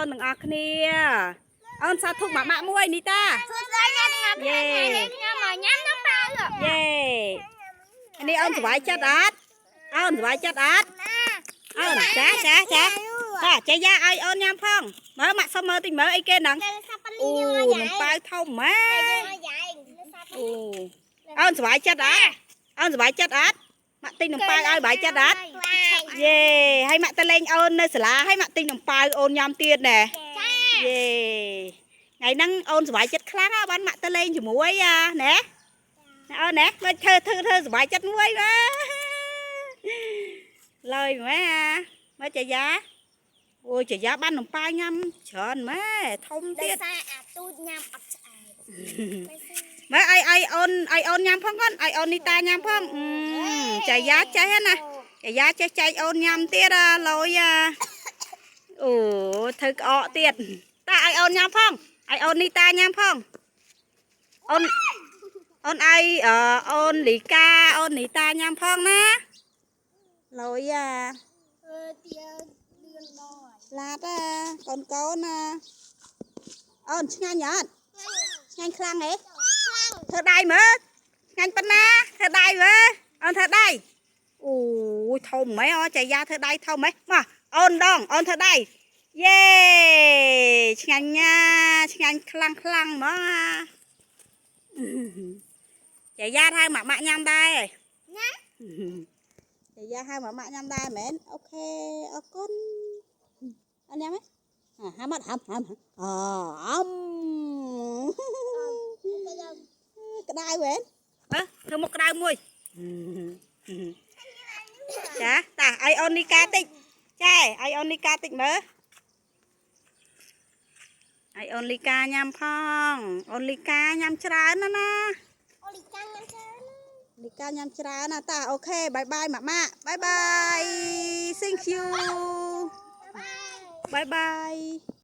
នទាំងអស់គ្នាអូនសាធុម៉ាក់ម៉ាក់មួយនីតា សួស្តីអ្នកទាំងអស់គ្នាថ្ងៃនេះខ្ញុំមកញ៉ាំនំប៉ាវ យេនេះអូនសប្បាយចិត្តអត់អូនសប្បាយចិត្តអត់ ណា អូនចាចាចាចាចេះយ៉ាឲ្យអូនញ៉ាំផងមើលម៉ាក់សុំមើលតិចមើលអីគេហ្នឹង តែសាប៉ាលី អូ ញ៉ាំ នំប៉ាវធំម៉ែ យ៉ាយ អូអូនសប្បាយចិត្តអត់អូនសប្បាយចិត្តអត់ម៉ាក់ទិញនំប៉ាវឲ្យសប្បាយចិត្តអត់យេហើយម៉ាក់ទៅលេងអូននៅសាលាហើយម៉ាក់ទិញនំប៉ាវអូនញ៉ាំទៀតណែ ចា យេថ្ងៃហ្នឹងអូនសប្បាយចិត្តខ្លាំងហ่ะបានម៉ាក់ទៅលេងជាមួយអាណែណែអូនណែមកធ្វើធ្វើធ្វើសប្បាយចិត្តមួយបាទឡើយម៉ែអាមកចាយ៉ាអូយចាយ៉ាបាននំប៉ាវញ៉ាំច្រើនម៉ែធំ ដោយ ទៀត សារអាទូចញ៉ាំអត់ឆ្អែត មើលឲ្យឲ្យអូនឲ្យអូនញ៉ាំផងកូនឲ្យអូននីតាញ៉ាំផងអឺចាយ៉ាចេះណាចាយ៉ាចេះចែកអូនញ៉ាំទៀតអាលយអាអូធ្វើក្អកទៀតតាឲ្យអូនញ៉ាំផងឲ្យអូននីតាញ៉ាំផងអូនអូនឲ្យអឺអូនលីកាអូននីតាញ៉ាំផងណាលយអា ធ្វើទាលឿនដល់ ឡាតអាកូនកូនណាអូនឆ្ងាញ់អត់ឆ្ងាញ់ខ្លាំងហ៎ ខ្លាំង ធ្វើដៃមើលឆ្ងាញ់ប៉ុណ្ណាធ្វើដៃមើលអូនធ្វើដៃអូយធំម៉េចអូចៃយ៉ាធ្វើដៃធំម៉េចមកអូនដងអូនធ្វើដៃយេឆ្ងាញ់ញ៉ាឆ្ងាញ់ខ្លាំងខ្លាំងហ្មងអាចៃយ៉ាហៅម៉ាក់ម៉ាក់ញ៉ាំដែរ ញ៉ាំ ចៃយ៉ាហៅម៉ាក់ម៉ាក់ញ៉ាំដែរមែន OK អរគុណអូនញ៉ាំទេអាហាំអត់ហាំហាំអអំ ក្តៅមែនអើធ្វើមុខក្តៅមួយចាតាឲ្យអូននីកាតិចចែឲ្យអូននីកាតិចមើលឲ្យអូនលីកាញ៉ាំផងអូនលីកាញ៉ាំច្រើនណាស់ណា អូលីកាញ៉ាំច្រើន លីកាញ៉ាំច្រើនណាស់តា OK bye bye ម៉ាក់ម៉ាក់ bye bye thank you បាយ bye bye.